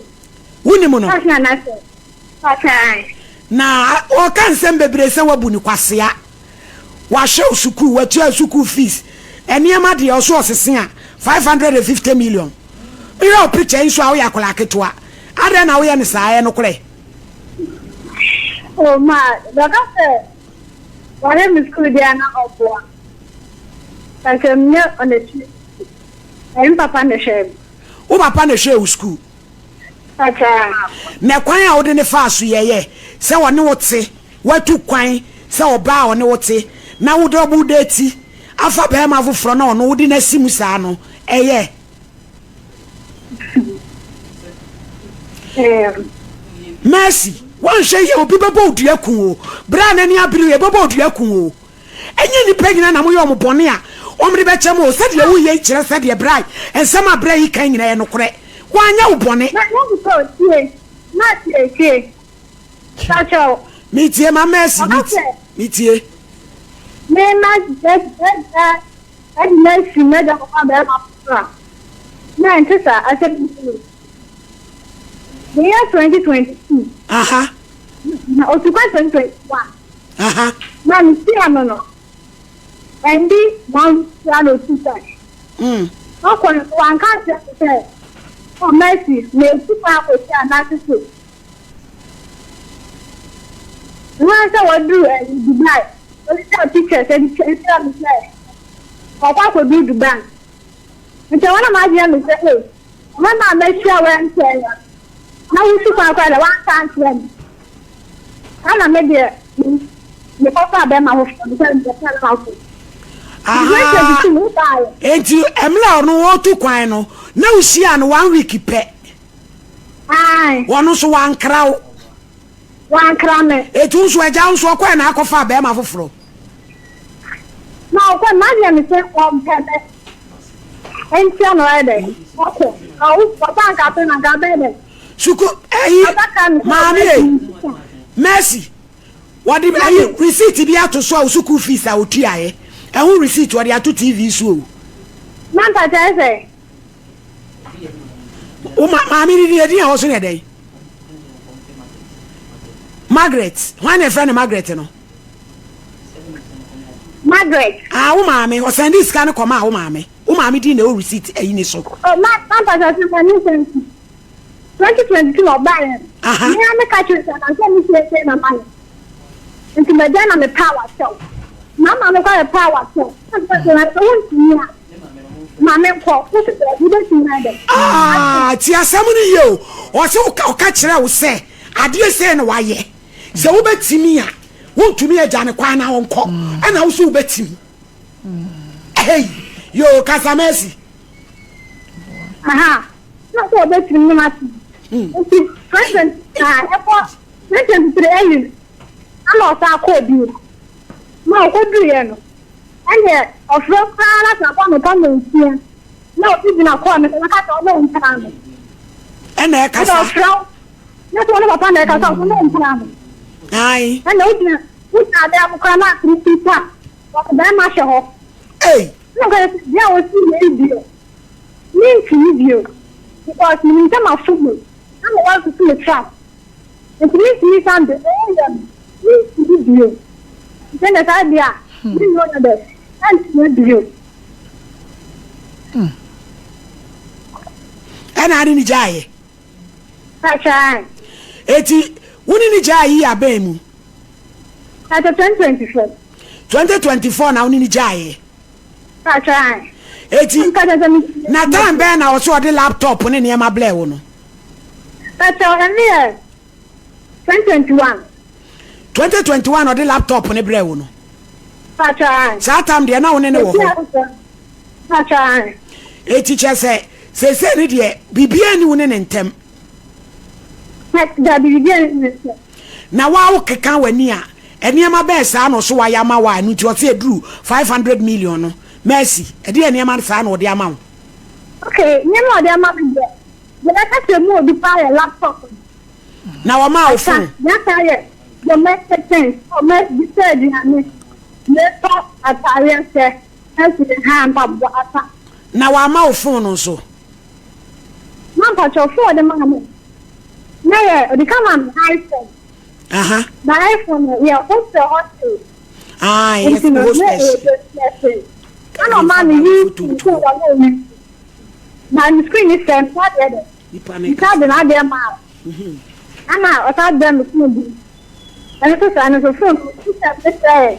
Wonim no? That's Nana sɛ. Ɔkaa. Na ɔka nsɛm bebree sɛ wabu no kwasea. Wahwɛ wo sukuu, watua sukuu fees. Nneɛma deɛ ɔso ɔsese a, 550 million. Mehwɛ wo picture yi nso a woyɛ akwadaa ketewa. Adɛn na woyɛ no saa? Ɛyɛ nokorɛ? Oh ma, bɛka sɛ wahwɛ me sukuu deɛ a na ɔboa. Sɛ menyɛ ɔnatwi. Ɛyɛ me papa na ɛhwɛɛ me. Wo papa na ɛhwɛɛ wo sukuu? Pataa. Na kwan a wode no faa so yɛeɛ sɛ ɔne wo te, woatu kwan sɛ ɔbaa a ɔne wo te, na wode wo date afa barima foforɔ na ɔno wode no asi mu saa no, ɛyɛ? Mercy, woanhwɛ yie a obi bɛbɔ wo dua ku wo. Berɛ a n'ani abere wo, yɛbɛbɔ wo dua ku wo. Ɛnyɛ nnipa nyinaa na moyɛ wɔn bɔne a wɔde bɛkyɛ mo o. Sɛdeɛ woyɛ yi kyerɛ sɛ deɛ berɛ a nsɛm a berɛ yi ka nyinaa yɛ nokorɛ. Wɔanyɛ wo bɔne. Na na nipa o tie na tie tie pakyɛw. Metie ma Mercy Ɔka sɛ. metie. Me ma ɛgya ɛde na esi m'agya kɔfa bɛrima foforɔ a na ɛnte saa asɛm bi ni. Meyɛ 2022. Aha. Na otukwa 2021. Aha. Na me tia no no, ɛndi one tia no two times. Mm. Ɔkɔ no so wanka ankyerɛ me sɛ, Oh Mercy, meretu kwan akɔsi anaase so. Mehu ara sɛ waduru ɛyi Dubai, ɔtwitwaa pictures de kyerɛɛ me sɛ ɔkɔ akɔduru Dubai. Nti ɛhɔ na m'adwene yɛ me sɛ, ei, mmarima a mahyia wɔ ɛnkyɛe no, na wotu kwan koraa deɛ wanka ankyerɛ me. Ɛna me deɛ mekɔfaa bɛrima foforɔ no sɛ mekɔfaa bɛrima foforɔ. Ahaa, enti mmerɛ a ɔno ɔretu kwan no, na wohyiaa no one week pɛ? Ɔno nso wankra wo? Wankra me. Enti wo nso agya wo nso ɔkɔɛ na akɔfaa bɛrima foforɔ? Na ɔkɔ no m'adwene me sɛ ɔmpɛ me ntia na ɔyɛ dɛ ɔkɔ na ɔba nka afei na nka abɛyɛ dɛ. Suku ɛyi maame ei Mercy wɔde ɛyi receipt bi ato so a wo sukuu fees a otuaeɛ ɛho receipt wɔde ato TV so o. Manta kyerɛ sɛ. Wo ma maame ni din edin a ɛwɔ so no yɛ dɛn? Margaret hwan na ɛfrɛ no Margaret no? Margaret. Ah wo maame ɔsɛnde sika no kɔmaa wo maame. Wo maame din na ɛwɔ receipt ayi ne so. Oh ma ma mpakyɛw sɛ ma ne nsɛm si. 2022 na ɔbaeɛ no. Aha. Me ara meka kyerɛ sɛ anka me siesie na mayɛ. Nti magya na mepɛ a wakyɛw. Na maame kɔ yɛ pɛ a wakyɛw. Na meka kyerɛ no sɛ wontumi a ma menkɔ. Wo se daabi wobɛtumi ayɛ dɛ. Ah, tie asɛm no yie o. Ɔse ɔka kyerɛ wo sɛ adeɛ sei na wayɛ. Sɛ wobɛtumi a, wontumi agya no kwan na ɔnkɔ. Ɛna wo so wobɛtumi. Hey, yo, kasa Mercy. Aha, na sɛ ɔbɛtumi no ase. Nti president na ɛkɔ 2023 early ana ɔsan kɔɔ bio. Ma ɔkɔduruiɛ no, ɛneɛ ɔfrɛ koraa na sɛ abɔ anɔpa nnɔnsia na obi gyina kɔɔ no sɛ bɛka sɛ ɔne ɔmpra no. Ɛna ɛkasa. Ɛna ɔfrɛ wo na sɛ ɔne papa na ɛkasa ɔne ɔmpra no. Ae. Ɛna wogyina wogyina adan mu koraa na atere pa. Wɔde bɛrima hyɛ hɔ. Ei! Ɛna ɔka sɛ, deɛ a wɔsi wei deɛ, mentumi bio. Because menim sɛ mafom o, na ma wɔasusu me trap. Nti mentumi nsan de ɛyɛ no, mentumi bio. Nti ɛnna saa deɛ a, me ne ɔnyɛ dɛ, ɛntena bio. Ɛna ade ne gyaeɛ. Pakyɛ. Eti wo ne ne gyae yi abɛn mu? Pakyɛ 2024. 2024 na wo ne ne gyaeɛ? Pakyɛ. Eti na time bɛn na ɔsɛ ɔde laptop ne nneɛma blɛ wo no? Pakyɛ ɛne yɛ 2021. 2021 ɔde laptop ne brɛ wo no? Pakyɛ. Saa time deɛ na wo ne ne wɔ hɔ? Pakyɛ. Eti kyɛ sɛ Seesei no deɛ, biribiara nni wo ne ne ntam. Dabi, biribiara nni ne ntam. Na wo a wokeka w'ani a, nneɛma bɛn saa na ɔso wayɛ ama wo a ɛno nti ɔse aduru 500 million no? Mercy, ɛdeɛn nneɛma saa na ɔde ama wo? Okay, nneɛma a ɔde ama me deɛ, deɛ mɛka sɛ emu odu paa yɛ laptop no. Na ɔmaa wo phone? Asa, deɛ aka yɛ domestic things, ɔma bi sɛ aduane, metɔ ataareɛ hyɛ, ɛsi ha mpaboa asa. Na wama wo phone no nso? Ma mpakyɛw phone ɔde maa me na yɛ ɔde ka maa me iPhone. Aha. Na iPhone no yɛ hostel hostel. Ah, yɛ Nti no hostel. na ɛyɛ hostel. Ɛna ɔmaa me yi phone wɔ na ɔyi. Na ne screen ni sɛ nsa deɛ dɛ. Nsa de n'adeɛ maa. Ɛna ɔsan brɛ me phone bi. Ɛno nso saa no nso phone no system ne sɛɛ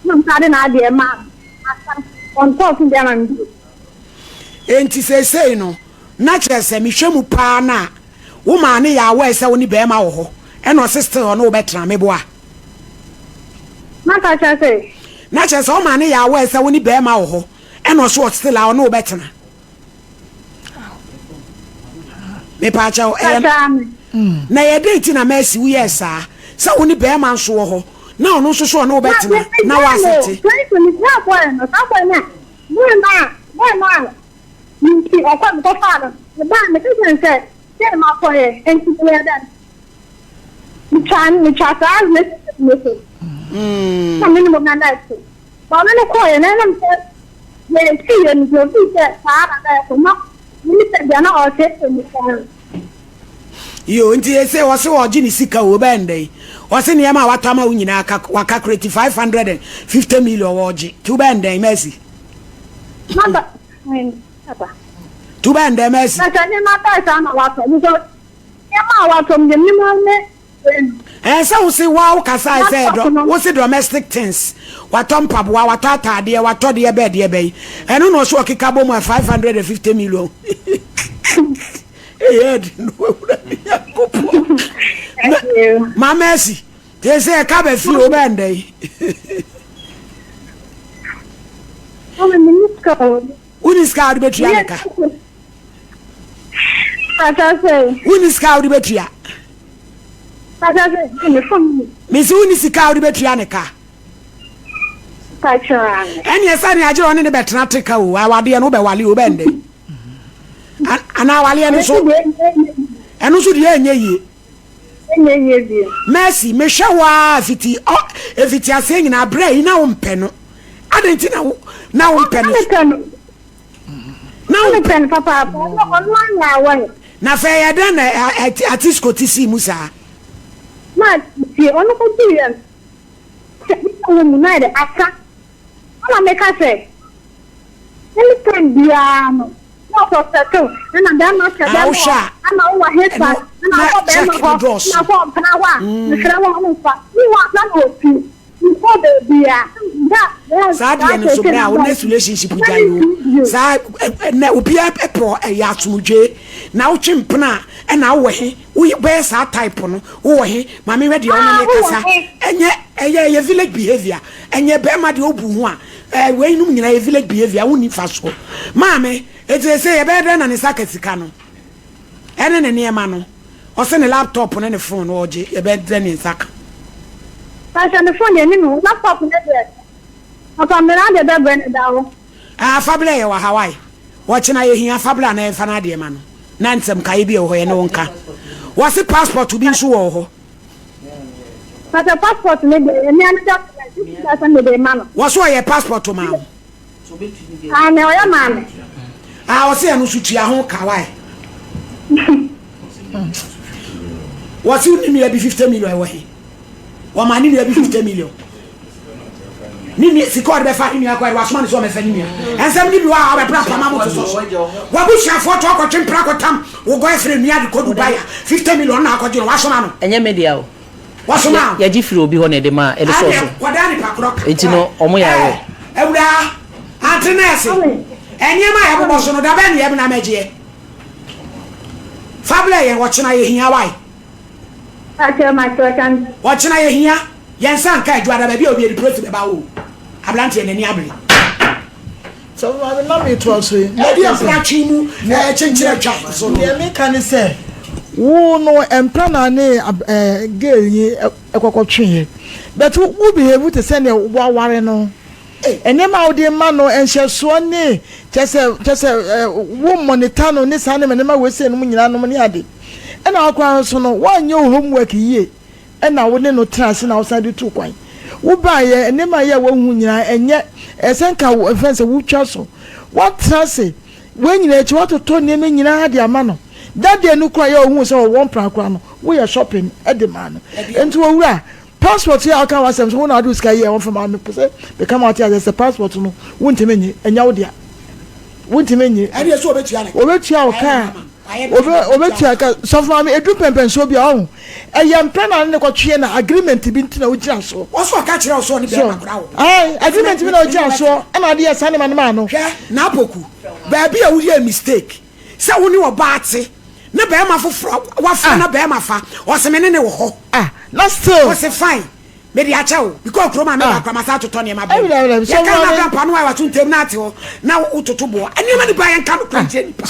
na ɔsan de n'adeɛ maa me. Asa ɔntɔɔ phone bi ama me bio. Enti seesei no, na kyerɛ sɛ mehwɛ mu paa no a, wo maame yɛ aware sɛ wo ne barima wɔ hɔ, ɛna ɔse still ɔne wo bɛtena, meboa? Maka kyerɛ sɛ. Na kyerɛ sɛ wo maame yɛ aware sɛ wo ne barima wɔ hɔ, ɛna ɔse still a ɔne wo bɛtena. Mepaakyɛw, ɛyɛ na ɛyɛ dɛn nti na Mercy woyɛɛ saa? Sɛ wo ne barima nso wɔ hɔ, na ɔno nso so ɔne wo bɛtena, na woasɛte. Bere no a bere no a me nti ɔkɔ mekɔfaa no no, mebaa meka kyerɛɛ no sɛ, Sei na makɔyɛ, enti meyɛɛ dɛn? Metwaa metwaa saa relationship no so. Na me ne mo na na ɛte. Ba ɔno no kɔeɛ na ɛnam sɛ yɛsiiɛ no nti ofii sɛ saa na na ɛkɔ na me ne sɛ deɛ na ɔreteetee me saa no. Yo, nti ese ɔse ɔgye ne sika o, ɔbɛyɛ no dɛn? Ɔse nneɛma a watɔ ama wo nyinaa wakakureti 550 million ɔgye, nti wobɛyɛ no dɛn, Mercy? Maba, papa. Tu bɛn dɛ Mercy. Na sɛ nneɛma bɛn saa na watɔ because nneɛma a watɔ no deɛ menim ara ne wei no. Ɛɛ sɛ wo se waa wo kasae sɛ Laptop no. wo se domestic things watɔ mpaboa watɔ ataadeɛ watɔ deɛ bɛɛ deɛ bɛyi ɛno na ɔso ɔkeka bɔ mu a 550 million ɛyɛ ɛde no awura ne Nyankopɔn ma Mercy te sɛ ɛka bɛ fie wo bɛn dɛ yi. Wonni sika a wode bɛtua ne ka. Wonni sika a wode bɛtua. Mesi wonni sika a wode bɛtua ne ka. Ɛneɛ sɛ ne agyerɛ ɔne ne bɛtena te ka o awadeɛ no wobɛwale o bɛndɛ anaa awaleɛ no so ɛno nso deɛ ɛnyɛ yie. Ɛnyɛ yie bio. Mercy, mehwɛ wo ara fiti ɔ efiti aseɛ nyinaa berɛ yi na wompɛ no. Adɛn nti na wo na wompɛ no? Mepɛ no. Na wompɛ Mepɛ no papaapa. Ɔno ɔno anyɛ aware. Na fɛ ɛyɛ dɛn na atisko te sii mu saa? Na tie ɔno kɔduru yɛ no sɛ wɔ mu na ayɛ dɛ asa. Ɛna meka sɛ anytime biara no na ɔsɔspɛtew ɛna bɛrima hyɛ Ah, bɛrima wohwɛ hɔ a ɛna wowɔ hefa ɛno ɛna na wokɔ bɛrima check no hɔ dɔɔso. ɛna wokɔ mpena hɔ a mesrɛ wo a womfa me wɔ asa na ɔtu mekɔ baabi a da Saa saa deɛ no so kɛkɛ berɛ no a wo ba next relationship na gyae o mentumi bio. saa ɛnɛ obiara pɛ ɛyɛ asomdwee na wotwe mpena a ɛna wowɔ he wobɛyɛ saa type no wowɔ he ma mehwɛ deɛ ɔne Ah, ne wowɔ kasa he? ɛnyɛ ɛyɛ ɛyɛ village behavior ɛnyɛ bɛrima deɛ ɔbu ho a ɛɛ wei nom nyinaa yɛ village behavior wonni fa soɔ maame eti sɛ yɛbɛyɛ dɛn na ne nsa ka sika no ɛne ne nneɛma no ɔsɛ ne laptop ne ne phone no ɔgye yɛbɛyɛ dɛn ne nsa ka. Pakyɛ ne phone deɛ ne laptop ne deɛ papa mmera deɛ bɛbrɛ ne da hɔ. Ah Fabla yɛ wɔ Hawaii. Ɔkyena yɛhia Fabla na yɛmfa n'adeɛ ma no. Na nsɛm kaeɛ bi a ɛwɔ hɔ yɛne wo nka. Wɔse passport bi nso wɔ hɔ. Pakyɛ passport ne deɛ ɛmi ano document nti sɛ sɛ mede ma no. Wɔse ɔyɛ passport maa wo. Aane ɔyɛ maa me. Ah ɔse ɛno nso tua ho ka why? Wɔse wo ne nua bi 50 million ɛwɔ he? Wɔmaa ne nua bi 50 million. Ne nua sika ɔde bɛfa ne nua kɔ ɛde wasoma ne sɛ ɔmɛfa ne nua. Ɛnsɛm ne bi wɔ a ɔbɛpra pama mo sosɔ so. Wabusuafoɔ to akɔtwe mpra kɔtam wo girlfriend nua de kɔ Dubai a 50 million na akɔgye no wasoma no. Ɛnyɛ me dea o. Wasoma o. Yɛgye firi obi hɔ na ɛde maa ɛde sɔɔ so. Ɛne kɔdaa nipa korɔ ka. Enti no ɔmo yɛ aware. Awuraa, Aunty Nurse, nneɛma a yɛbobɔ so no da bɛn na yɛbena mɛgyeɛ? Fa brɛ yɛn ɔkyena yɛhia wai. Ɔkyena yɛhia. Yɛn nsa nka adwuada baabi a obi adi prosi bɛba oo abranteɛ n'ani abere. Sɛ maame na metoa so yi. Ɛde mpena twe mu kyenkyere atwa so no. Deɛ meka ne sɛ wo no mpena na ne girl yi kɔkɔ tweeɛ but wo behave te sɛ deɛ waware no nneɛma a wode ma no nhyɛsoɔ ne kyɛ sɛ kyɛ sɛ wo monitor no ne saa nneɛma nneɛma wei sɛ nom nyinaa nom ne ade ɛna akora nso no woanyɛ wo homework yie Ɛnna wo ne no tenaa ase na wosan de tuu kwan. Wobaeɛ, nneɛma a ɛyɛ a woahu nyinaa, ɛnyɛ, ɛsɛ sɛ nka wo, ɛfɛn sɛ wotwa so. Woatena ase, wei nyinaa akyi, woatotɔ nneɛma nyinaa de ama no. That day no koraa yɛ a ohuu sɛ ɔwɔ mpena koraa no, woyɛ shopping de maa no. Enti owura, passport yi a woka ho asɛm sɛ wo na wode wo sika yɛɛ, wɔmfa maa me, mepɛ sɛ meka ma woate aseɛ sɛ passport no, wontumi nnye, ɛnyɛ wo dea. Wontumi nnye. Ɛnneɛ sɛ ɔbɛtua ne ka. Ɔbɛtua wo ka a. Obe obetua ka sɔfo maame edu pɛmpɛnsoɔ bi a ɔho ɛyɛ mpɛ na ne kɔtweɛ na agreement bi nti na wogyina soɔ. Wɔso ɔka kyerɛ wo sɛ ɔne bɛɛma kora wo. Ae agreement bi na wogyina soɔ ɛna ade yɛ saa nneɛma no maa no. Hwɛ Napoku baabi a woyɛɛ mistake sɛ wo ne ɔbaa te ne bɛɛma foforɔ wafrɛ na bɛɛma fa ɔse me ne ne wɔ hɔ. Ah na still. Ɔse fine. Mede akyɛ wo. Mekɔɔ kurom a meba koraa masan atotɔ nneɛma abrɛ wo. Yɛka no na grandpa no ayɛ w'aso ntam na ate hɔ na wototo boɔ. Nneɛma no bi a yɛnka nokorɛ nkyerɛ nnipa.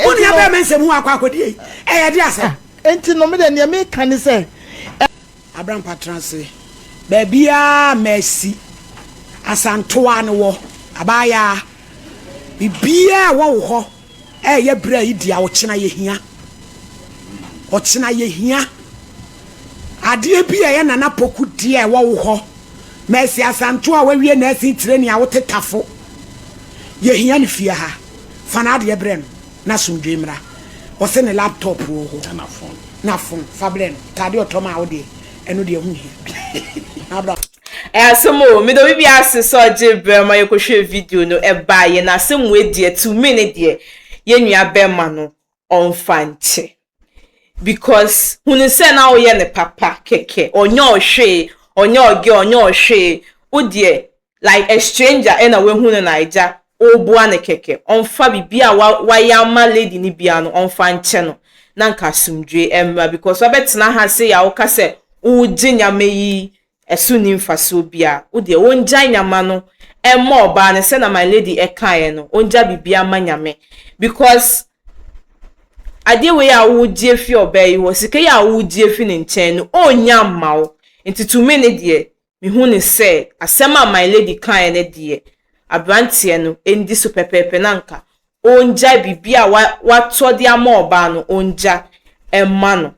Wo nua bɛrima nsɛm ho akɔ akɔdi ei, ɛyɛ de asɛm. Enti no me deɛ nea meka ne sɛ. Abrampa tena ase baabiara Mercy Asantewaa no wɔ abaayaa biribiara ɛwɔ wo hɔ ɛyɛ berɛ a yi dea ɔkyena yɛhia ɔkyena yɛhia Adeɛ bi a ɛyɛ Nana Poku deɛ ɛwɔ wo hɔ. Mercy Asantewaa a wawie nursing training a wote Tafo. Yɛhia no fie ha. Fa n'adeɛ brɛ no na asomdwoe mmra. Ɔse ne laptop wɔ hɔ. Na phone. Fa brɛ no. Ataadeɛ ɔtɔ maa wo deɛ, ɛno deɛ ɛho nhia. Na bra. Ɛyɛ asɛm o, meda obi biara ase sɛ ɔgyee berɛ ma yɛkɔhwɛɛ video no ɛbaeɛ na asɛm wei deɛ to me ne deɛ. yɛn nua bɛrima no ɔmfa nkyɛ. Because hunu sɛ na woyɛ ne papa kɛkɛ, ɔnyɛ ɔhwee, ɔnyɛ ɔgɛ, ɔnyɛ ɔhwee, wo deɛ like a stranger ɛna wahu no Naija, woboa no kɛkɛ, ɔmfa biribi a wayɛ ama lady no biara no ɔmfa nkyɛ no na nka asomdwoe mmra because wabɛtena ha sei a woka sɛ wogye nyama yi ɛso nni mfasoɔ biara, wo deɛ wongyae nyama no ɛmmɔ ɔbaa no sɛna my lady ɛkaeɛ no, ongya biribiara ma Nyame because adeɛ wei a wogye afi ɔbaa yi hɔ, sika yi a wogye afi ne nkyɛn no ɔnnya mma wo, nti to me ne deɛ mehu ne sɛ asɛm a my lady kaeɛ no deɛ aberanteɛ no ndi so pɛpɛɛpɛ na nka ɔngya biribi a watɔ de ama ɔbaa no ɔngya ɛma no.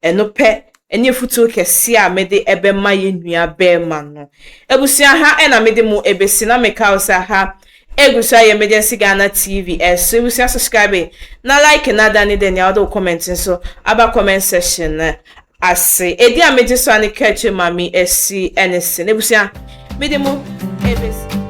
Ɛno pɛ ɛne afutuo kɛseɛ a mede ɛbɛma yɛn nua bɛrima no. Abusua ha ɛna mede mu ebesi na meka wo sɛ ha egu so ayɛ Emergency Ghana TV ɛso. Abusua, subscribe na like na da ne de nea wɔde wo comment nso aba comment section no ase. Edi a megye so a ne ka akyire maame esi ɛne se. Na abusua, mede mu ebesi.